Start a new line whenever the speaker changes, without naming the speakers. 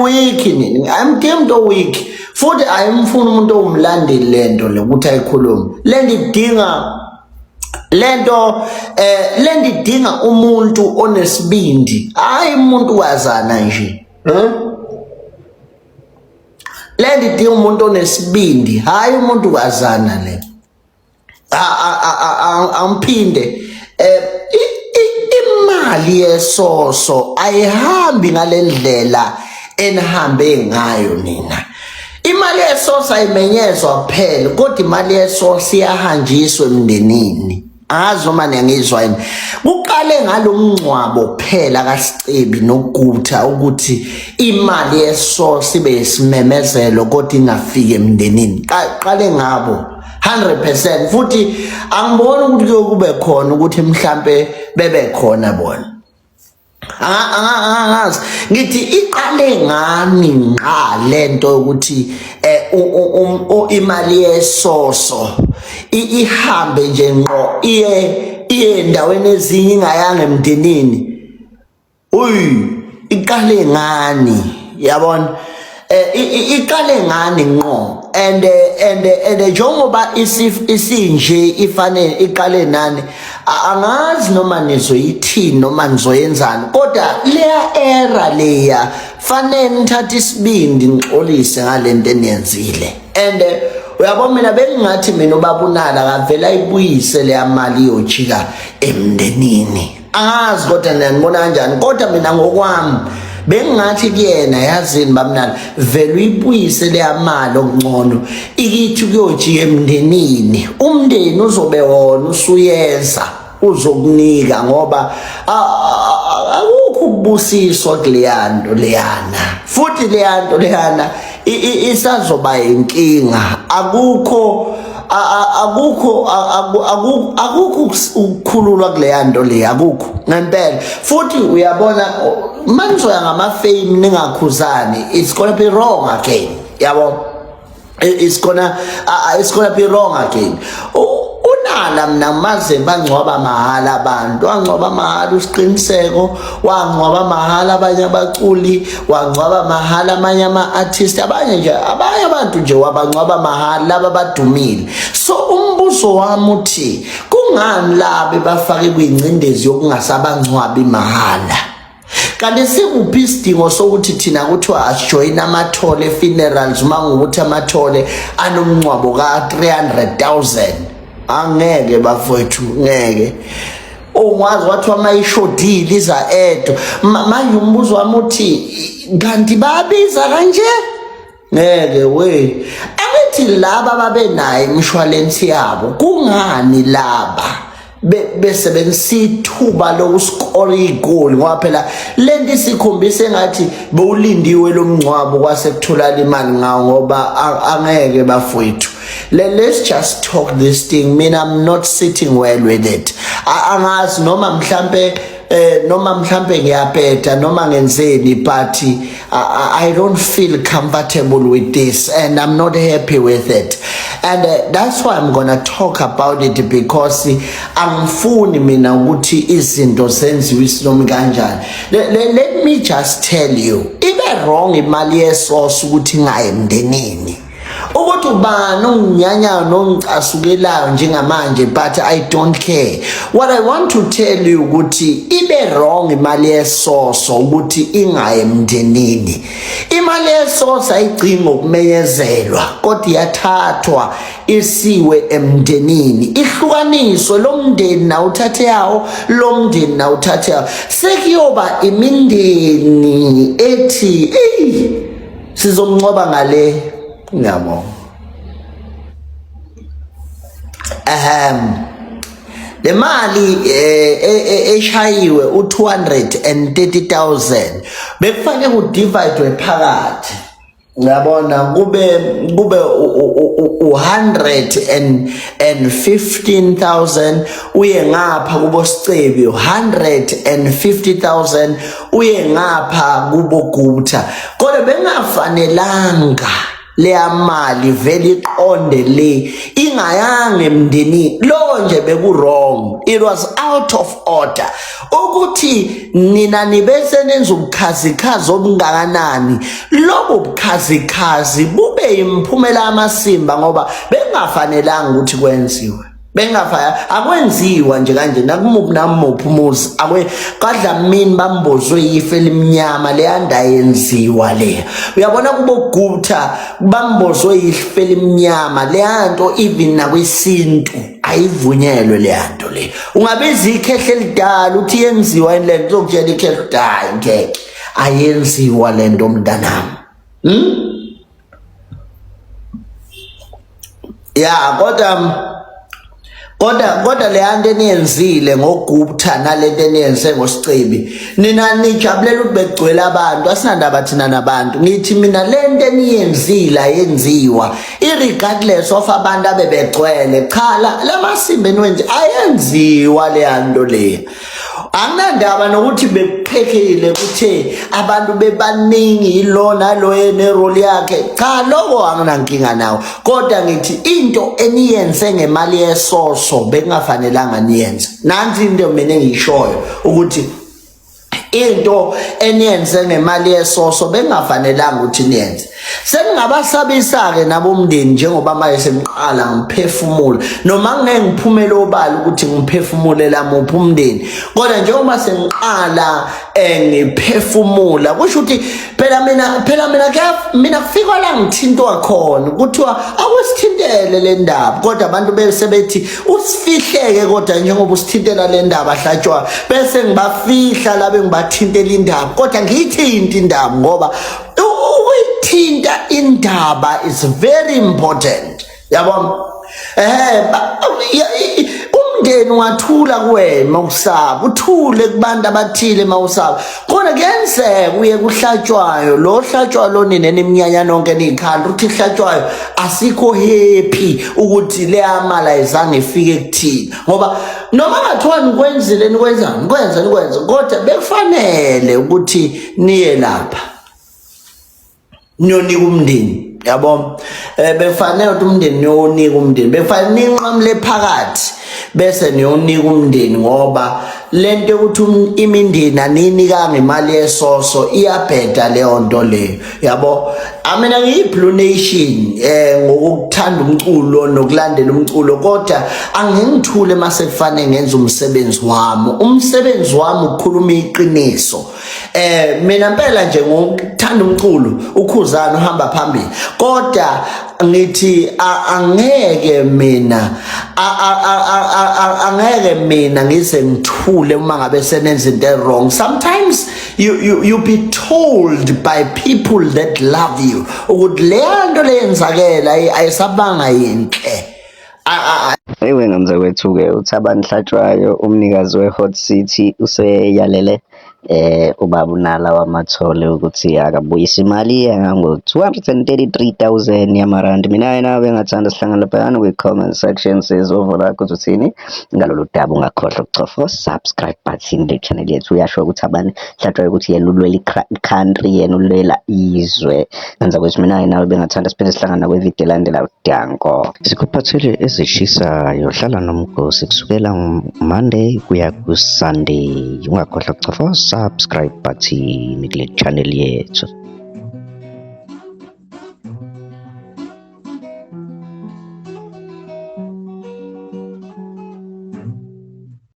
Ni weak nini, ayimdingi umuntu o-weak, futhi ayimfuni umuntu owumlandeli lento le ukuthi ayikhulume. Lento idinga lento lento idinga umuntu onesibindi, hayi umuntu wazana nje. Lento idinga umuntu onesibindi, hayi umuntu wazana le. Angiphinde, imali yesoso ayihambi ngalendlela enihambe ngayo nina. Imali yesoso ayimenyezwa kuphela, kodwa imali yesoso iyahanjiswa emndenini. Angazi noma niyangizwa yini. Kuqale ngalomngcwabo kuphela kaSicebi noGutha ukuthi imali yesoso ibe isimemezelo kodwa ingafiki emndenini. Qale ngabo 100%, futhi angiboni ukuthi kube khona ukuthi mhlambe bebe khona bona. Angazi ngithi iqale ngani ngqa lento yokuthi imali yesoso ihambe nje ngqo iye endaweni ezinye ingayanga emndenini. Uy, iqale ngani, yabona, iqale ngani ngqo, and njengoba isinje ifanele iqale nani. Angazi noma nizoyithini noma nizoyenzani, kodwa leya era leya fanele nithathe isibindi nixolise ngalento eniyenzile. And uyabona, mina bengingathi mina ubaba uNala kavela ayibuyise leya mali iyojika emndenini. Angazi kodwa niyangibona kanjani, kodwa mina ngokwami bengingathi kuyena, yazini bamnala, vele uyibuyise leya mali, okungcono ikithi kuyojika emndenini, umndeni uzobe wona usuyeza uzokunika, ngoba akukho ukubusiswa kuleyanto leyana, futhi leyanto leyana isazoba inkinga. Akukho ukukhululwa kuleya nto leya, akukho ngempela. Futhi uyabona, manizoya ngama-fame ningakhuzani, it's gonna be wrong again, yabo. It's gonna be wrong again. UNala mina maze bangcwaba mahhala abantu, wangcwaba mahhala uSiqiniseko, wangcwaba mahhala abanye abaculi, wangcwaba mahhala amanye ama-artist, abanye nje, abanye abantu nje wabangcwaba mahhala laba abadumile. So umbuzo wami uthi, kungani labe bafake kwingcindezi yokungasabangcwabi mahhala? Kanti sikuphi isidingo sokuthi thina kuthiwa asijoyine amathole funerals uma ngukuthi amathole anomngcwabo ka-300,000? Angeke bafowethu, ngeke. Ungwazi wathiwa mayishodile iza edo. Manje umbuzo wami uthi, kanti babiza kanje? Ngeke we, angithi laba babenayo imishwalensi yabo, kungani laba besebenzisa ithuba lokuskora igoli? Ngoba phela lento isikhombisa engathi bewulindiwe lo mngcwabo, kwase kutholakala imali ngawo, ngoba angeke bafowethu. Let's just talk this thing. Mina, I'm not sitting well with it. Angazi noma mhlambe noma mhlambe ngiyabheda noma ngenzeni, but I don't feel comfortable with this and I'm not happy with it, and that's why I'm gonna talk about it, because angifuni mina ukuthi izinto zenziwe isinomi kanjani. Let me just tell you, ibe wrong imali yesource ukuthi ingayi emndenini. Ukuthi ubani onginyanyayo nongicasukelayo njengamanje, but I don't care. What I want to tell you ukuthi ibe wrong imali yesoso ukuthi ingayi emndenini. Imali yesoso ayigcini ngokumenyezelwa, kodwa iyathathwa isiwe emndenini, ihlukaniswe, lo mndeni nawo uthathe yawo, lo mndeni nawo uthathe yawo, sekuyoba imindeni ethi, "Eyi, sizomncoba ngale." Ngiyabonga. Le mali eshayiwe u-230,000 bekufanele ku-divide phakathi, ngiyabona, kube u-115,000 uye ngapha kubo Sicebi, 150,000 uye ngapha kubo Gupta, kodwa bengafanelanga. Leya mali vele iqonde le, ingayanga emndenini lo nje, beku wrong, it was out of order ukuthi nina nibe senenza ubukhazikhazi obungakanani. Lobu bukhazikhazi bube imphumela yamasimba, ngoba bengafanelanga ukuthi kwenziwe, bengafaya akwenziwa nje kanje nakumuphi namuphi umuzi. Akwe kaDlamini bambozwe ife elimnyama, leyanda yenziwa leya. Uyabona, kubo Gupta bambozwe ife elimnyama, leyanto even nakwisintu ayivunyelwe leyanto le. Ungabiza ikhehle elidala uthi yenziwa yini lento, uzokutshela ikhehle ukuthi hayi, ngeke, ayenziwa lento mntanami. Ya, kodwa le nto eniyenzile ngoGupta nalento eniyenze ngoSicebi, nina nijabulela ukuthi begcwele abantu, asinandaba thina nabantu. Ngithi mina le nto eniyenzile ayenziwa irregardless of abantu abebegcwele. Cha, lamasimba eniwenze ayenziwa leya nto leya. Anginandaba nokuthi bekuphekile kuthe abantu bebaningi, yilona lo enerole yakhe. Cha, lokho anginankinga nawo, kodwa ngithi into eniyenze ngemali yesoso bekungafanelanga niyenze. Nansi into mina engiyishoyo, ukuthi into eniyenze ngemali yesoso bengafanelanga ukuthi niyenze. Seningabasabisa-ke nabomndeni, njengoba manje sengiqala ngiphefumula, noma ngeke ngiphumele obala ukuthi ngiphefumulela muphi umndeni, kodwa njengoba sengiqala ngiphefumula, kusho ukuthi phela mina mina kufika la ngithintwa khona, kuthiwa akusithintele le ndaba, kodwa abantu bese bethi usifihleke, kodwa njengoba usithintela le ndaba hlatshwa, bese ngibafihla labe ngibathintela indaba, kodwa ngiyithinta indaba, ngoba ukuyithinta indaba is very important, yabona. Umndeni ungathula kuwena mawusaba, uthule kubantu abathile mawusaba khona. Kuyenzeka uye kuhlatshwayo lo hlatshwayo lo, nina niminyanya nonke niyikhanda uthi hlatshwayo asikho happy ukuthi leya mali ayizange ifike kuthina, ngoba noma ngathiwa nikwenzile, nikwenza nikwenza nikwenza, kodwa bekufanele ukuthi niye lapha niyonika umndeni, yabo. Bekufanele ukuthi umndeni niyonika umndeni, bekufanele ninqamule phakathi bese niyonika umndeni, ngoba lento yokuthi imindeni aniyinikanga imali yesoso iyabheda leyo nto leyo, yabo. Mina ngiyi-Blue Nation ngokuthanda umculo nokulandela umculo, kodwa angingithule mase kufanele ngenze umsebenzi wami. Umsebenzi wami ukukhuluma iqiniso. Mina impela nje ngokuthanda umculo uKhuzani uhamba phambili, kodwa ngithi angeke mina ngize ngithule uma ngabe senenza into wrong. Sometimes you be told by people that love you ukuthi leya nto leyenzakela ayisabanga yinhle.
Ewe ngamzakwethu-ke, uThabani Hlatshwayo, umnikazi we-Hot City, useyalele ubaba uNala Wamathole ukuthi akabuyise imali engango-233,000 yamarandi. Mina nawe bengathanda sihlangane laphayana kwi-comment section, sizovo lakho ukuthi uthini ngalolu daba. Ungakhohlwa ukucofa subscribe button le channel yethu. Uyasho ukuthi Thabani Hlatshwayo ukuthi yena ulwela i-country, yena ulwela izwe. Ngenza mina nawe bengathanda siphinde sihlangane kwividiyo elandelayo. Danko. Sikuphathele ezishisayo, hlala nomgosi kusukela Monday kuya ku-Sunday. Ungakhohlwa ukucofa subscribe button kule channel yethu.